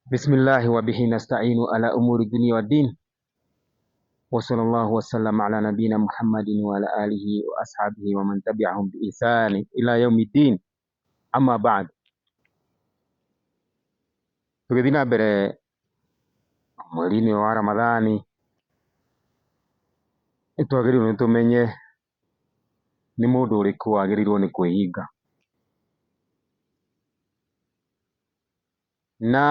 Bismillahi wa bihi nasta'inu ala umuri dunia wa din wa sallallahu wa sallam ala nabina Muhammadin wa ala alihi wa ashabihi wa man tabi'ahum bi ihsani ila yaumiddin amma ba'd. Tũgĩthiĩ na mbere mweri-inĩ wa Ramadhani nĩ twagĩrĩirwo nĩ tũmenye nĩ mũndũ ũrĩkũ wagĩrĩirwo nĩ kwĩhinga. Na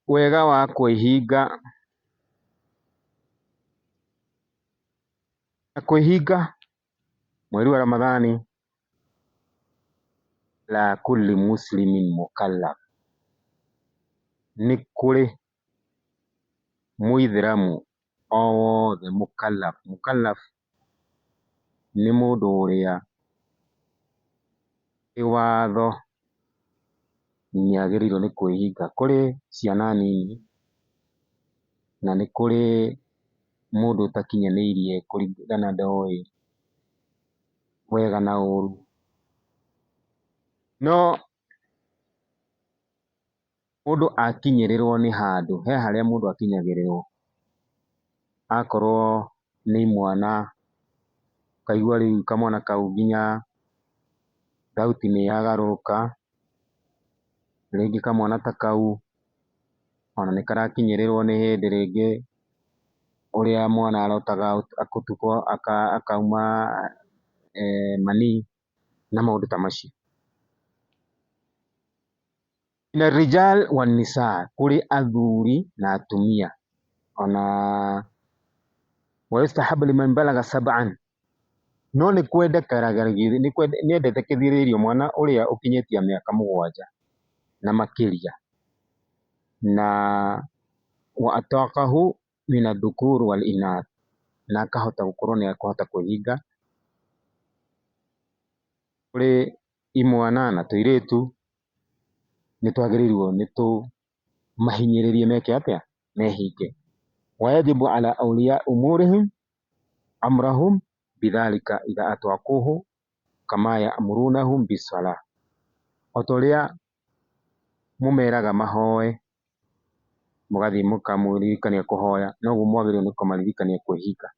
wega wa kwĩhinga, na kwĩhinga mweri wa Ramadhani la kulli muslimin mukallaf, nĩ kũrĩ mũithĩramu o wothe mukallaf. Mukallaf nĩ mũndũ ũrĩa kĩwatho nĩ agĩrĩirwo nĩ kwĩhinga. Kũrĩ ciana nini na nĩ kũrĩ mũndũ ũtakinyanĩirie kũringana ndoĩ wega na ũru. No mũndũ akinyĩrĩrwo nĩ handũ, he harĩa mũndũ akinyagĩrĩrwo, akorwo nĩ imwana, ũkaigua rĩu kamwana kau nginya thauti nĩ yagarũrũka, rĩngĩ kamwana ta kau ona nĩ karakinyĩrĩrwo nĩ hĩndĩ rĩngĩ ũrĩa mwana arotaga ũtukũ akauma manii na maũndũ ta macio. Na rijal wa nisa, kũrĩ athuri na atumia ona wa yustahabu liman balagha sab'an, no nĩ kwendekanaga nĩ mwana ũrĩa ũkinyĩtie mĩaka 7 na makĩria, na wa ataqahu min adhukur wal inath, na akahota gũkorwo nĩ akũhota kwĩhinga kũrĩ imwana na tũirĩtu, nĩ twagĩrĩirwo nĩ tũmahinyĩrĩrie meke atĩa, mehinge. Wayajibu ala auliya umurihim amrahum bidhalika idha atwaquhu kama ya'murunahum bisala, o ta ũrĩa mũmeraga mahoe, mũgathiĩ mũkamũririkania kũhoya, noguo mwagĩrĩirwo nĩ kũmaririkania kwĩhinga.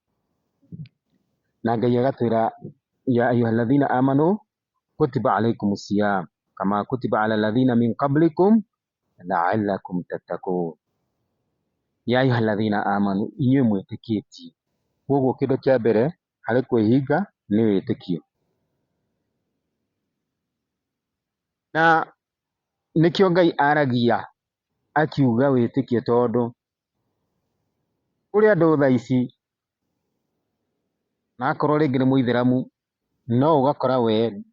Na Ngai agatwĩra ya ayuha alladhina amanu kutiba alaikum siyam kama kutiba ala alladhina min qablikum la'allakum tattaqun. Ya ayuha alladhina amanu, inyuĩ mwĩtĩkĩtie. Koguo kĩndũ kĩa mbere harĩ kwĩhinga nĩ wĩtĩkio. Na nĩkĩo Ngai aragia akiuga wĩtĩkio, tondũ kũrĩ andũ thaa ici na akorwo rĩngĩ nĩ mũithĩramu, no ũgakora we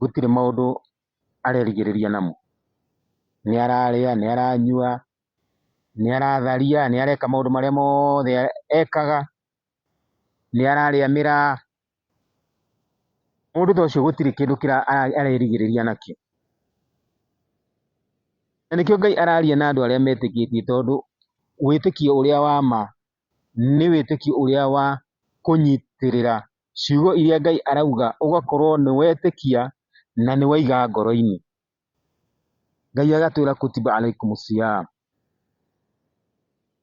gũtirĩ maũndũ arerigĩrĩria namo, nĩ ararĩa, nĩ aranyua, nĩ aratharia, nĩ areka maũndũ marĩa mothe ekaga, nĩ ararĩa mĩraa. Mũndũ ta ũcio gũtirĩ kĩndũ arerigĩrĩria nakĩo. Na nĩkĩo Ngai araria na andũ arĩa metĩkĩtie, tondũ wĩtĩkio ũrĩa wa ma nĩ wĩtĩkio ũrĩa wa kũnyitĩrĩra ciugo iria Ngai arauga, ũgakorwo nĩ wetĩkia na nĩ waiga ngoro-inĩ. Ngai agatwĩra kutiba alaikum siyam,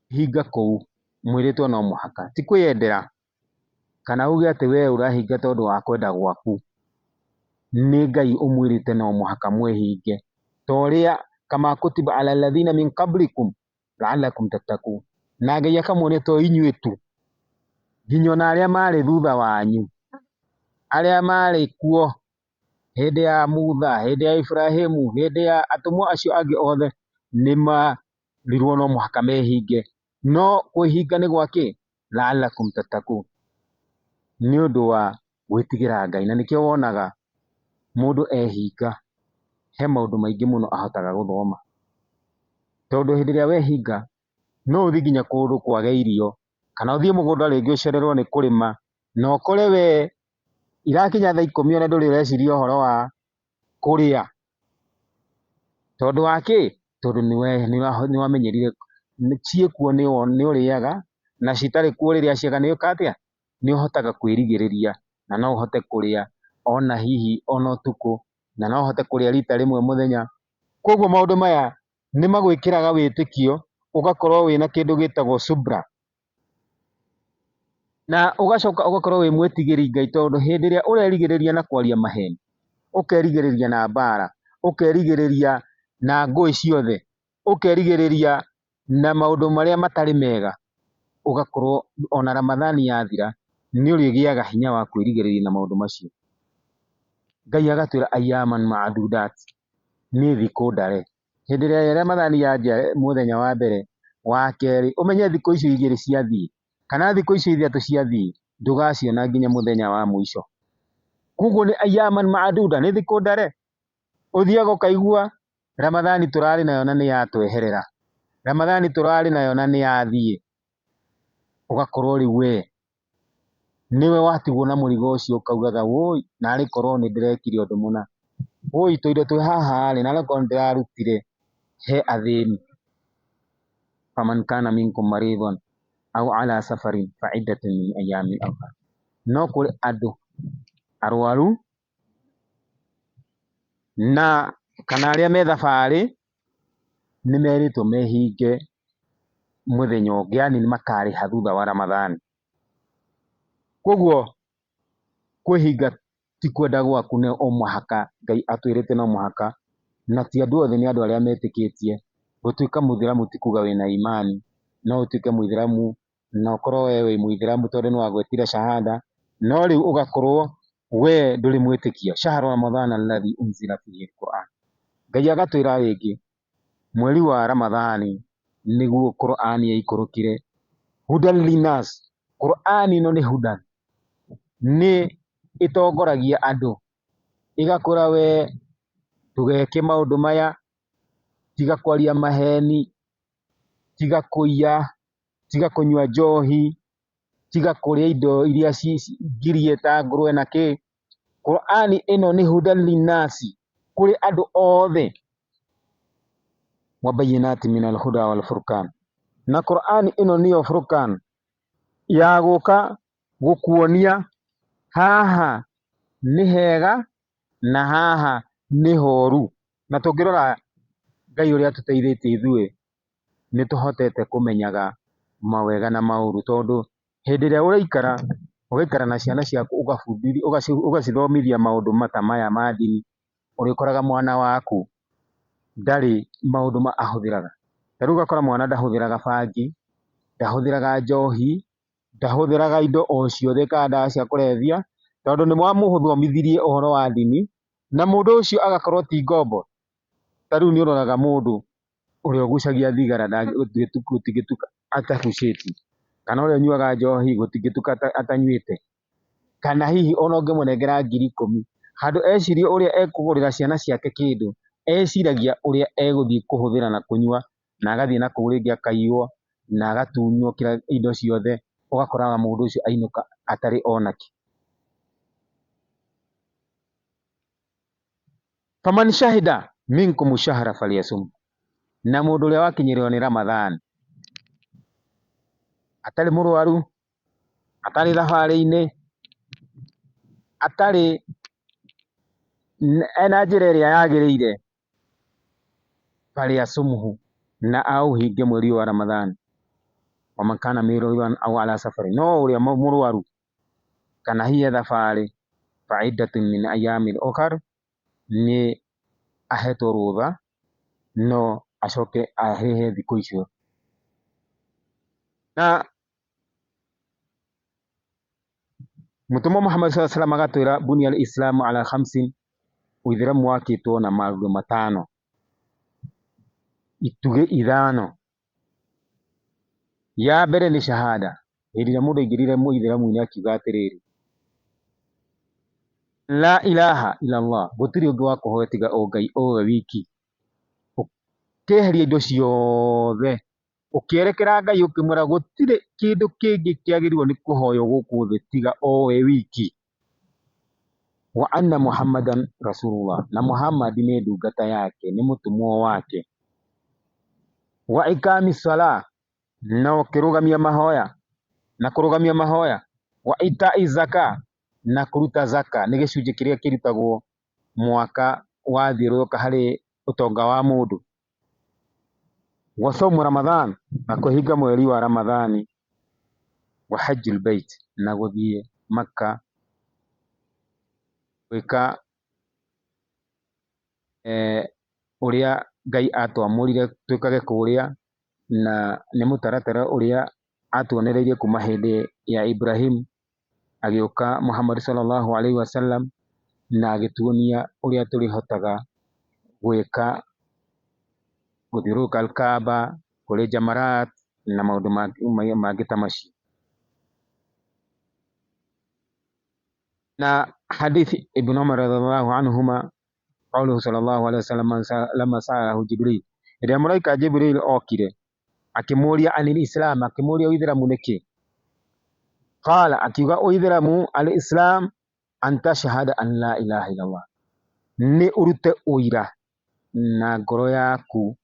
hinga kũu mwĩrĩtwo no mũhaka, ti kwĩyendera kana uge atĩ we ũrahinga tondũ wa kwenda gwaku. Nĩ Ngai ũmwĩrĩte no mũhaka mwĩhinge, ta ũrĩa kama kutiba ala alladhina min qablikum la'allakum tattaqun. Na Ngai akamuonia to inyuĩ tu, nginya ona arĩa marĩ thutha wanyu, arĩa marĩ kuo hĩndĩ ya Mutha, hĩndĩ ya Ibrahimu, hĩndĩ ya atũmwo acio angĩ othe, nĩ marirwo no mũhaka mehinge. No kwĩhinga nĩ gwa kĩ? La'allakum tattaqun, nĩ ũndũ wa gwĩtigĩra Ngai. Na nĩkĩo wonaga mũndũ ehinga, he maũndũ maingĩ mũno ahotaga gũthoma, tondũ hĩndĩ ĩrĩa wehinga no ũthiĩ nginya kũndũ kwage irio, kana ũthiĩ mũgũnda rĩngĩ ũcererwo nĩ kũrĩma, na ũkore we irakinya thaa 10 ona ndũrĩ ũreciria ũhoro wa kũrĩa, tondũ wa kĩ? Tondũ nĩ wamenyerire ciĩkuo nĩ ũrĩaga, na citarĩ kuo rĩrĩa ciaga nĩ wĩkaga atĩa? Nĩ ũhotaga kwĩrigĩrĩria, na no ũhote kũrĩa ona hihi ona ũtukũ, na no ũhote kũrĩa rita rĩmwe mũthenya. Koguo maũndũ maya Nĩ magwĩkĩraga wĩtĩkio, ũgakorwo wĩna kĩndũ gĩtagwo subra. Na ũgacoka ũgakorwo wĩ mwĩtigĩri Ngai tondũ hĩndĩ ĩrĩa ũrerigĩrĩria na kwaria maheni, ũkerigĩrĩria na mbara, ũkerigĩrĩria na ngũĩ ciothe, ũkerigĩrĩria na maũndũ marĩa matarĩ mega, ũgakorwo ona Ramathani yathira nĩ ũrĩgĩaga hinya wa kwĩrigĩrĩria na maũndũ macio. Ngai agatwĩra ayyaman ma'dudat, nĩ thikũ ndare. Hĩndĩ ĩrĩa Ramathani yanjia mũthenya wa mbere, wa kerĩ, ũmenye thikũ icio igĩrĩ ciathiĩ, kana thikũ icio ithatũ ciathiĩ, ndũgaciona nginya mũthenya wa mũico. Koguo nĩ ayyaman ma'duda, nĩ thikũ ndare. Ũthiaga ũkaigua Ramathani tũrarĩ nayo na nĩ yatweherera, Ramathani tũrarĩ nayo na nĩ yathiĩ. Ũgakorwo rĩu we nĩwe watigwo na mũrigo ũcio ũkaugaga wũi narĩ korwo nĩ ndĩrekire ũndũ mũna, wũi tũindo twĩ haha rĩ narĩ korwo nĩ ndĩrarutire he athĩni. Faman kana minkum maridhan au ala safarin fa iddatun min ayamin ukhra. No kũrĩ andũ arwaru na kana arĩa me thabarĩ nĩ merĩtwo mehinge mũthenya ũngĩ, yani nĩ makarĩha thutha wa Ramathani. Koguo kwĩhinga ti kwenda gwaku nĩ o mũhaka, Ngai atwĩrĩte no mũhaka, na ti andũ othe, nĩ andũ arĩa metĩkĩtie. Gũtuĩka mũithĩramu ti kuga wĩna imani, no ũtuĩke mũithĩramu na ũkorwo we wĩ mũithĩramu tondũ nĩ wagwetire shahada, no rĩu ũgakorwo we ndũrĩ mwĩtĩkia. Shahru Ramadhana alladhi unzila fihi al-Quran. Ngai agatwĩra rĩngĩ mweri wa Ramathani nĩguo Qur'an yaikũrũkire, hudan linnas, Qur'an ĩno nĩ hudan, nĩ ĩtongoragia andũ, ĩgakwĩra we ndũgeke maũndũ maya, tiga kwaria maheni, tiga kũiya, tiga kũnyua njohi, tiga kũrĩa indo iria ngirie ta ngũrwe na kĩ. Qur'an ĩno nĩ hudan linnasi, kũrĩ andũ othe. Wa bayyinati minal huda wal furqan. Na Qur'an ĩno nĩyo furqan ya gũka gũkuonia haha nĩ hega na haha nĩ horu. Na tũngĩrora Ngai ũrĩa atũteithĩtie ithuĩ nĩ tũhotete kũmenyaga mawega na maũru, tondũ hĩndĩ ĩrĩa ũraikara ũgaikara na ciana ciaku ũgacithomithia maũndũ ta maya ma ndini, ũrĩkoraga mwana waku ndarĩ maũndũ ahũthĩraga. Ta rĩu ũgakora mwana ndahũthĩraga bangi, ndahũthĩraga njohi, ndahũthĩraga indo o ciothe kana ndawa cia kũrebia, tondũ nĩ wamũthomithirie ũhoro wa ndini, na mũndũ ũcio agakorwo ti ngombo. Ta rĩu nĩ ũroraga mũndũ ũrĩa ũgucagia thigara gũtingĩtuka atagucĩtie, kana ũrĩa ũnyuaga njohi gũtingĩtuka atanyuĩte, kana hihi ona ũngĩmũnengera 10,000, handũ ecirie ũrĩa ekũgũrĩra ciana ciake kĩndũ, eciragia ũrĩa egũthiĩ kũhũthĩra na kũnyua, na agathiĩ na kũu rĩngĩ akaiywo, na agatunywo kĩrĩa indo ciothe, ũgakoraga mũndũ ũcio ainũka atarĩ ona kĩ. Faman shahida minkum shahra falyasum, na mũndũ ũrĩa wakinyĩrĩrwo nĩ Ramadhani atarĩ mũrwaru, atarĩ thabarĩ-inĩ, atarĩ ena njĩra ĩrĩa yagĩrĩire, falyasumhu, na aũhinge mweri ũyũ wa Ramadhani. Waman kana maridhan au ala safari, no ũrĩa mũrwaru kana hihi e thabarĩ, faiddatun min ayamin ukhar, nĩ ahetwo rũtha no acoke arĩhe thikũ icio. Na Mũtũmwo Muhammad sallallahu alaihi wasallam agatwĩra bunia al-islamu ala khamsin, ũithĩramu wakĩtwo na maũndũ matano, itugĩ ithano. Ya mbere nĩ shahada, hĩndĩ ĩrĩa mũndũ aingĩrire mũithĩramu-inĩ akiuga atĩrĩrĩ, la ilaha illallah, gũtirĩ ũngĩ wa kũhoywo tiga o Ngai o we wiki. Ũkĩeheria indo ciothe, ũkĩerekera Ngai ũkĩmwĩra gũtirĩ kĩndũ kĩngĩ kĩagĩrĩirwo nĩ kũhoywo gũkũ thĩ tiga o we wiki. Wa anna Muhammadan rasulullah, na Muhammad nĩ ndungata yake, nĩ mũtũmwo wake. Wa ikami sala, na ũkĩrũgamia mahoya, na kũrũgamia mahoya. Wa itai zaka, na kũruta zaka, nĩ gĩcunjĩ kĩrĩa kĩrutagwo mwaka wathiũrũrũka harĩ ũtonga wa mũndũ. Wa saumu Ramadhan, na kwĩhinga mweri wa Ramadhani. Wa hajjul bait, na gũthiĩ Makka gwĩka ũrĩa Ngai atwamũrire twĩkage kũrĩa, na nĩ mũtaratara ũrĩa atuonereirie kuma hĩndĩ ya Ibrahim agĩũka Muhammad sallallahu alaihi wasallam na agĩtuonia ũrĩa tũrĩhotaga gwĩka gũthiũrũrũka Al-Kaaba, kũrĩ Jamarat na maũndũ mangĩ ta macio. Na hadithi Ibn Umar radhiallahu anhuma qawluhu sallallahu alaihi wasallam lamma sa'alahu Jibril, rĩrĩa mũraika Jibril okire akĩmũria anil Islam, akĩmũria ũithĩramu nĩ kĩ? Qala, akiuga ũithĩramu al Islam an tashhada an la ilaha illallah, nĩ ũrute ũira na ngoro yaku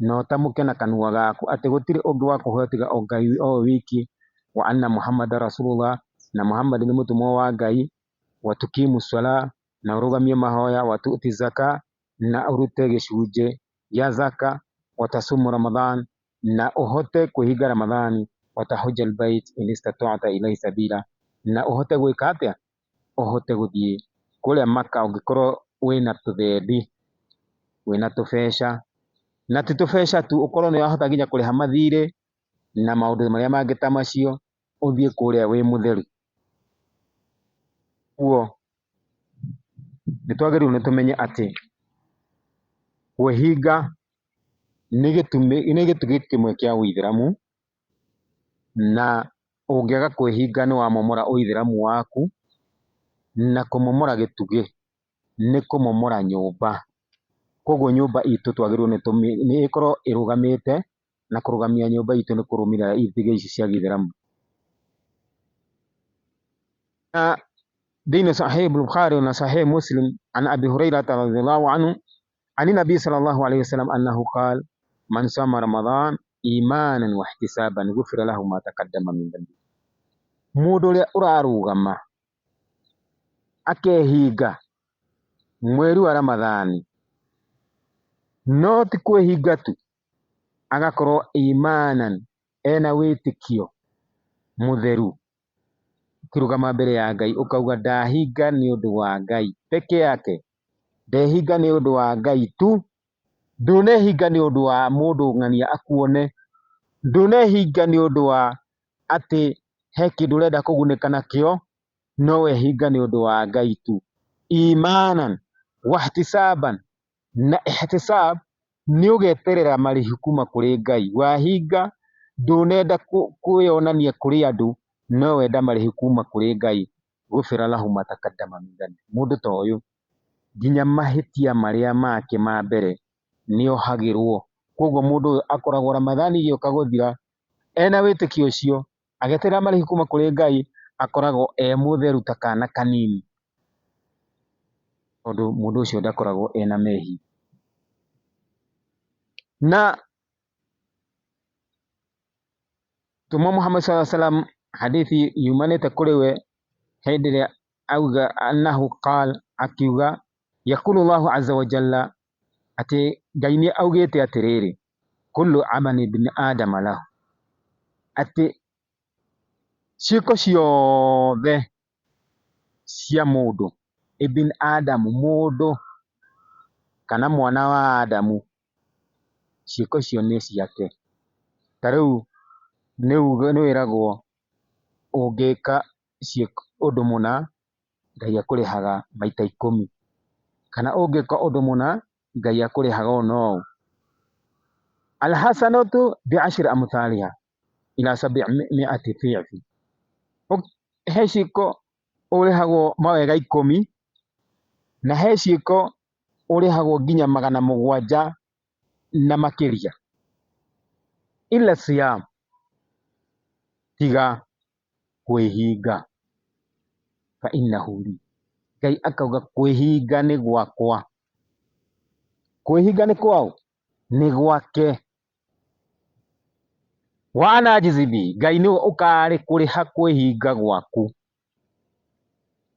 na ũtamũke na kanua gaku atĩ gũtirĩ ũngĩ wa kũhoya tiga o Ngai o we wiki, wa anna Muhammad rasulullah, na Muhammad nĩ mũtũmwo wa Ngai, wa tukimu swala, na ũrũgamie mahoya, wa tuti zaka, na ũrute gĩcunjĩ gĩa zaka, wa tasumu Ramadhan, na ũhote kwĩhinga Ramadhani, wa tahuja albait in istata'ta ilaihi sabila, na ũhote gwĩka atĩa? Ũhote gũthiĩ kũrĩa Maka ũngĩkorwo wĩna tũthendi, wĩna tũbeca, na ti tũbeca tu, ũkorwo nĩ ũrahota nginya kũrĩha mathirĩ na maũndũ marĩa mangĩ ta macio, ũthiĩ kũrĩa wĩ mũtheru. Koguo nĩ twagĩrĩirwo nĩ tũmenye atĩ kwĩhinga nĩ gĩtugĩ kĩmwe kĩa ũithĩramu, na ũngĩaga kwĩhinga nĩ wamomora ũithĩramu waku, na kũmomora gĩtugĩ nĩ kũmomora nyũmba. Koguo nyũmba itũ twagĩrĩirwo nĩ ĩkorwo ĩrũgamĩte, na kũrũgamia nyũmba itũ nĩ kũrũmĩrĩra itugĩ ici cia gĩithĩramu. Na thĩinĩ Sahih Bukhari na Sahih Muslim an Abi Hurairata radhiyallahu anhu ani Nabii sallallahu alayhi wasallam annahu qala man sama Ramadan imanan wa ihtisaban ghufira lahu ma taqaddama min dhanbi. Mũndũ ũrĩa ũrarũgama akehinga mweri wa Ramadhani, no ti kwĩhinga tu, agakorwo imanan, ena wĩtĩkio mũtheru, ũkĩrũgama mbere ya Ngai ũkauga ndahinga nĩ ũndũ wa Ngai peke yake, ndehinga nĩ ũndũ wa Ngai tu, ndũnehinga nĩ ũndũ wa mũndũ ng'ania akuone, ndũnehinga nĩ ũndũ wa atĩ he kĩndũ ũrenda kũgunĩka nakĩo, no wehinga nĩ ũndũ wa Ngai tu. Imanan wahtisaban, na ihtisab nĩ ũgeterera marĩhi kuma kũrĩ Ngai. Wahinga ndũnenda kwĩyonania kũrĩ andũ, no wenda marĩhi kuma kũrĩ Ngai. Gufira lahu ma taqaddama min dhanbi. Mũndũ ta ũyũ nginya mahĩtia marĩa make ma mbere nĩ ohagĩrwo. Koguo mũndũ ũyũ akoragwo Ramadhani ĩgĩũka gũthira ena wĩtĩkio ũcio, agĩeterera marĩhi kuma kũrĩ Ngai, akoragwo e mũtheru ta kana kanini, tondũ mũndũ ũcio ndakoragwo ena mehia. Na Mũtũmwo Muhammad sallallahu alaihi wasallam hadithi yumanĩte kũrĩ we hĩndĩ ĩrĩa auga annahu qal, akiuga yakulu Allahu azza wa jalla, atĩ Ngai nĩ augĩte atĩrĩrĩ, kullu amali ibn adama lahu, atĩ ciĩko ciothe cia mũndũ, ibn Adam, mũndũ kana mwana wa Adamu, ciĩko icio nĩ ciake. Ta rĩu nĩ wĩragwo ũngĩka ũndũ mũna, Ngai akũrĩhaga maita ikũmi, kana ũngĩka ũndũ mũna, Ngai akũrĩhaga ũũ na ũũ. Alhasanatu biashri amthaliha ila sabi miati dhi'fi, he ciĩko ũrĩhagwo mawega ikũmi, na he ciĩko ũrĩhagwo nginya magana mũgwanja na makĩria. Illa siyam, tiga kwĩhinga, fa innahu li, Ngai akauga kwĩhinga nĩ gwakwa. Kwĩhinga nĩ kwaũ? Nĩ gwake. Wa ana ajizi bihi, Ngai nĩwe ũkarĩ kũrĩha kwĩhinga gwaku.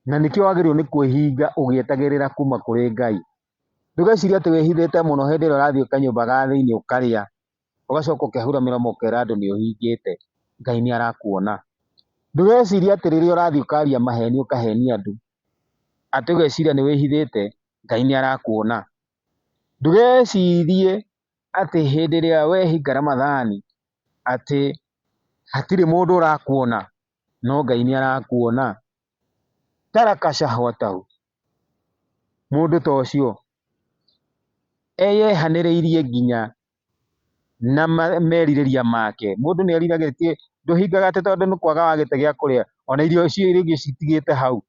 Na nĩkĩo wagĩrĩirwo nĩ kwĩhinga ũgĩetagĩrĩra kuma kũrĩ Ngai. Ndũgecirie atĩ wĩhithĩte mũno hĩndĩ ĩrĩa ũrathiĩ kanyũmba ga thĩinĩ ũkarĩa, ũgacoka ũkehura mĩromo ũkera andũ nĩ ũhingĩte. Ngai nĩ arakuona. Ndũgecirie atĩ rĩrĩa ũrathiĩ ũkaria maheni ũkahenia andũ, atĩ ũgeciria nĩ wĩhithĩte, Ngai nĩ arakuona. Ndũgecirie atĩ hĩndĩ ĩrĩa wehinga Ramadhani atĩ hatirĩ mũndũ ũrakuona, no Ngai nĩ arakuona. Taraka shahwatahu, mũndũ ta ũcio eyehanĩrĩirie nginya na merirĩria make. Mũndũ nĩ eriragĩria, ndũhingaga atĩ tondũ nĩ kwaga wagĩte gĩa kũrĩa, ona irio icio rĩngĩ citigĩte hau,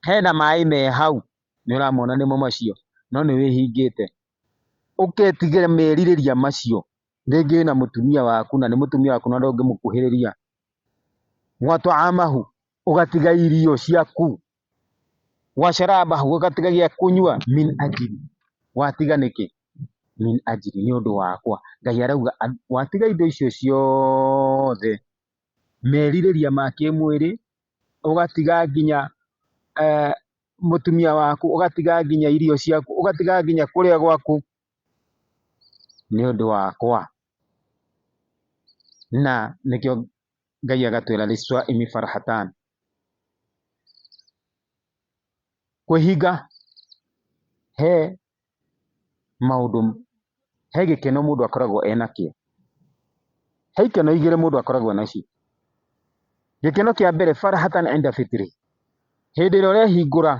hena maĩ me hau, nĩ ũramona nĩmo macio, no nĩ wĩhingĩte. Ũketigĩra merirĩria macio, rĩngĩ wĩna mũtumia waku na nĩ mũtumia waku na ndũngĩmũkuhĩrĩria. Wa taamahu, ũgatiga irio ciaku. Wa sharabahu, ũgatiga gĩa kũnyua. Min ajili, watiga nĩkĩ? Min ajili, nĩ ũndũ wakwa. Ngai arauga watiga indo icio ciothe, merirĩria ma kĩmwĩrĩ, ũgatiga nginya mũtumia waku, ũgatiga nginya irio ciaku, ũgatiga nginya kũrĩa gwaku, nĩ ũndũ wakwa. Na nĩkĩo Ngai agatwĩra liswaimi farhatan, kwĩhinga he maũndũ, he gĩkeno mũndũ akoragwo enakĩo. He ikeno igĩrĩ mũndũ akoragwo nacio. Gĩkeno kĩa mbere farhatan inda fitri, hĩndĩ ĩrĩa ũrehingũra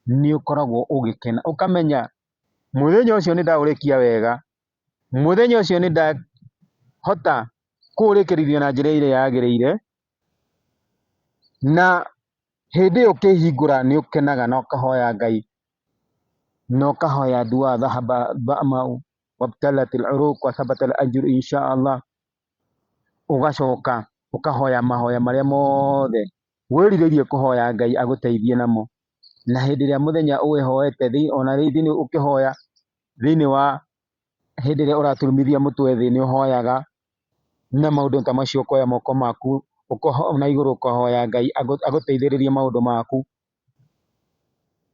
nĩ ũkoragwo ũgĩkena, ũkamenya mũthenya ũcio nĩ ndaũrĩkia wega, mũthenya ũcio nĩ ndahota kũũrĩkĩrĩria na njĩra ĩrĩa yagĩrĩire, na hĩndĩ ĩyo ũkĩhingũra nĩ ũkenaga na ũkahoya Ngai, na ũkahoya dua dhahaba dhamau wabtalat al-uruq wa thabata al-ajru insha Allah, ũgacoka ũkahoya mahoya marĩa mothe wĩrirĩirie kũhoya Ngai agũteithie namo. Na hĩndĩ ĩrĩa mũthenya ũwĩhoete ona thĩinĩ ũkĩhoya thĩinĩ wa hĩndĩ ĩrĩa ũraturumithia mũtwe thĩ nĩ ũhoyaga na maũndũ ta macio, ũkoya moko maku na igũrũ ũkahoya Ngai agũteithĩrĩrie maũndũ maku.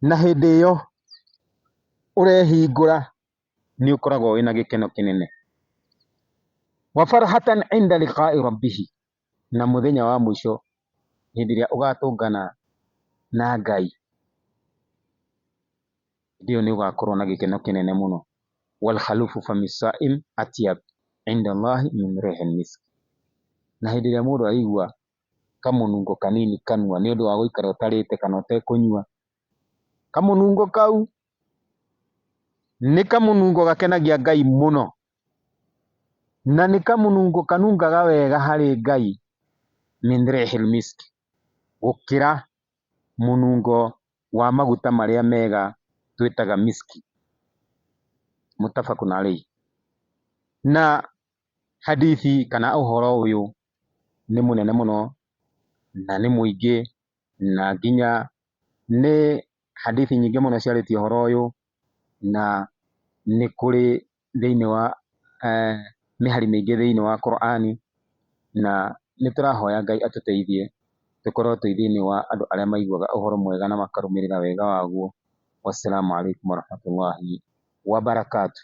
Na hĩndĩ ĩyo ũrehingũra nĩ ũkoragwo wĩna gĩkeno kĩnene. Wa farhatan inda liqai rabbihi, na mũthenya wa mũico hĩndĩ ĩrĩa ũgatũngana na Ngai, hĩndĩ ĩyo nĩ ũgakorwo na gĩkeno kĩnene mũno. Wal khalufu fami saim atyab inda Allahi min rihil misk, na hĩndĩ ĩrĩa mũndũ aigua kamũnungo kanini kanua nĩ ũndũ wa gũikara ũtarĩte kana ũtekũnyua, kamũnungo kau nĩ kamũnungo gakenagia Ngai mũno, na nĩ kamũnungo kanungaga wega harĩ Ngai min rihil misk, gũkĩra mũnungo wa maguta marĩa mega twĩtaga miski. Muttafaqun alayhi. Na hadithi kana ũhoro ũyũ nĩ mũnene mũno na nĩ mũingĩ, na nginya nĩ hadithi nyingĩ mũno ciarĩtie ũhoro ũyũ, na nĩ kũrĩ thĩinĩ wa mĩhari mĩingĩ thĩinĩ wa Qur'ani, na nĩ tũrahoya Ngai atũteithie tũkorwo twĩ thĩinĩ wa andũ arĩa maiguaga ũhoro mwega na makarũmĩrĩra wega waguo. Wassalamu alaikum warahmatullahi wabarakatuh.